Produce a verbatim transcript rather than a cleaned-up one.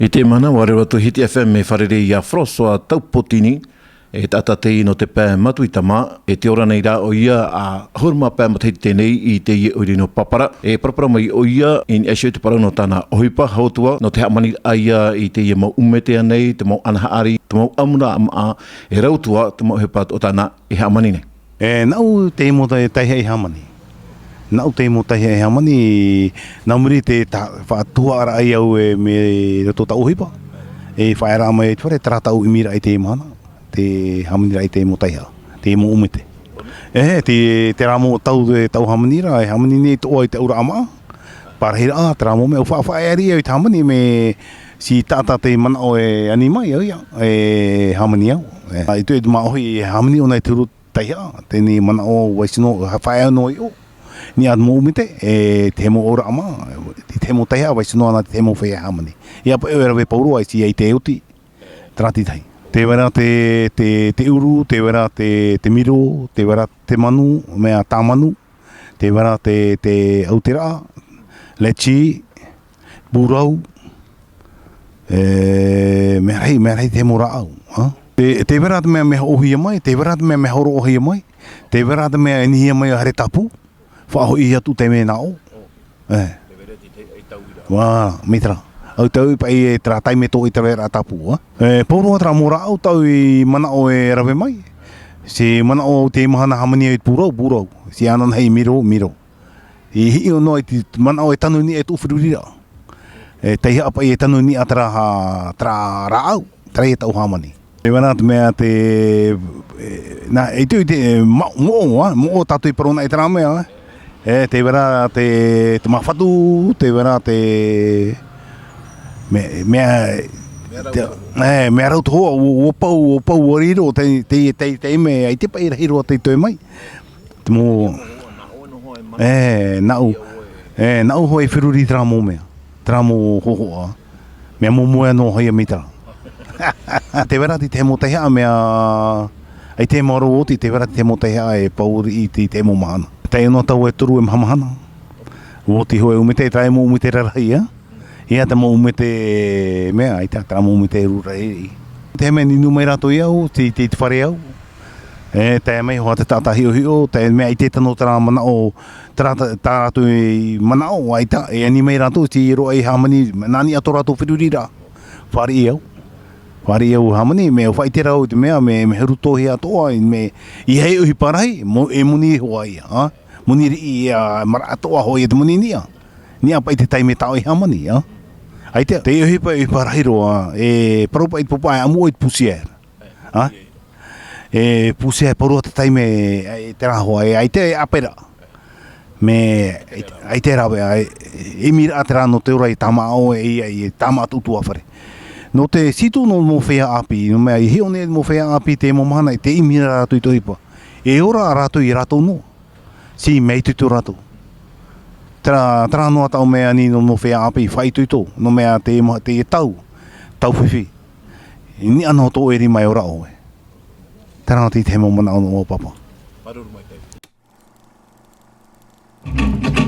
I te mahana, ʻua riro atu Hiti F M e fārerei iā François Taupotini, e taʻata tei nō te pae Matuita mā, e tē ora nei rā ʻoia ā ʻahuru mā pae matahiti teie i teie ʻoire nō Papara. E paraparau mai ʻoia i niʻa iho i te parau nō tāna ʻohipa hautua, nō te hāmaniraʻa ia i teie mau ʻumete nei, te mau ʻānahaʻari, te mau ʻamuraʻa maʻa, e rautua te mau ʻohipa o tāna e hāmani nei. E, nāʻu te mau tai-, taihaʻa i hāmani. Nāʻu te mau taihaʻa i hāmani, nā muri i te ta-, faʻatuhaʻaraʻa au e mai roto tāʻu ʻohipa. E faʻaearaʻa mai i te fare, terā tāʻu ʻimiraʻa i teie mahana, te hāmaniraʻa i te mau taihaʻa, te mau ʻumete. E, te, terā mau tau, te tau hāmani ra, e hāmani nei atoʻa i te auraʻa maʻa. Parahiraʻa, terā mau mea, ʻua fa-, faʻaeaʻa au i te hāmani, mea tē taʻata te manaʻo e ani mai, ʻoia, e hāmani au. E, i te, i te māʻohi, e hāmani ʻōna i te huru taihaʻa, teie nei manaʻo vaiiho noa, ha-, faʻaea noa iho. Niʻa mau ʻumete, e te mau auraʻa maʻa, i te mau taihaʻa, vaiiho noa ana te mau feiā hāmani. ʻIa paʻi ʻoe e rave pauroa, e tīaʻi te oti, terā te tahi. Tē vai ra te, te, te ʻuru, tē vai ra te, te miro, tē vai ra te manu, mea tāmanu, tē vai ra te, te ʻauteraʻa, lettuce, pūrau, e, mea rahi, mea rahi te mau rāʻau, ha? Tē, tē vai ra te mea, mea hoʻohia mai, tē vai ra te mea, mea hōroʻahia mai, tē vai ra te mea e nihia mai ā here tāpū, faʻahoʻi atu te mea nā ʻō. E. Ua, mai terā. ʻAuteaute paʻi e terā taime tō i te rave ra tāpū, ha? E, pauroa terā mau rāʻau tāʻu i manaʻo e rave mai. Tē manaʻo au i te mahana hāmani au i te pūrau, pūrau. Tē ananahi miro, miro. I hiʻo noa i te manaʻo e tanu niʻa i tōʻu feruriraʻa. E taihaʻa paʻi e tanu niʻa terā ha-, terā rāʻau, terā ia tāʻu hāmani. Tē vai ra te mea te, e, nā, i te, i te, e, ma-, moʻo, ā, moʻo tātou i parau nei terā mea, ā. E, tē vai ra te, te māfatu, tē vai ra te, me-, mea, te, e, mea rau te hoa, ʻua, ʻua pau, ʻua pau, ʻua riro, te, te, te, te mea, ʻaita paʻi rahi roa te toe mai. Te mau, e, nāʻu, e, nāʻu hoʻi e feruri terā mau mea, terā mau hōhoʻa, mea moemoeā noa hoʻi ia mai terā. Tē vai ra te, te mau taihaʻa mea, ʻaita e maoro oti, tē vai ra te, te mau taihaʻa e pau i te, te mau mahana. Taiʻo noa tāua e toru e maha mahana. ʻUa oti hoʻi ʻumete, terā mau ʻumete rarahi, ā. ʻIa te mau ʻumete mea, ʻaita, terā mau ʻumete rarahi. Te mea ninu mai rātou iāʻu, te, te, te fare au. E, tae mai hoʻi te taʻata hiʻohiʻo, te mea ʻaita e tano terā manaʻo, terā, tā rātou i manaʻo, ʻaita, e ani mai rātou, tei roaʻa i hāmani, nā niʻa tō rātou feruriraʻa. Fāriʻi au. Fāriʻi au hāmani, mea faʻaʻite ra au i te mea, mea, mea huru tōhia atoʻa, mea, i hea ʻohipa rahi, mo-, e moni hoʻi ia, ha? Moni riʻi ia, maraʻa atoʻa hoʻi ia te moni niʻa. Niʻa paʻi te taime tāʻu i hāmani, ha? ʻAita, te ʻohipa, ʻohipa rahi roa, e parau paʻi te pāpā e ʻamu ʻoe i te poussière. Ha? E poussière, pauroa te taime, e, terā hoʻi, e, ʻaita e ʻāpera. Mea, ʻaita, ʻaita e rave, e, e ʻimiraʻa terā nō te ora i tāmā ʻoe, e, e, e tāmā atu ʻoutou ā fare. Nō te sītuʻu nō mau feiā ʻāpī, nō te mea, i hiʻo nei mau feiā ʻāpī i te mau mahana, i te ʻimi ra rātou i te ʻohipa. E ora rātou ia rātou noa. Tei mea itoito rātou. Terā, terā noa tāʻu mea ani nō mau feiā ʻāpī, faʻaitoito, nō te mea te ma-, te tau, tau fifi. Niʻa noa tō ʻoe rima e ora ʻoe. Terā te, te mau manaʻo nō mau pāpā. Māuruuru maitaʻi.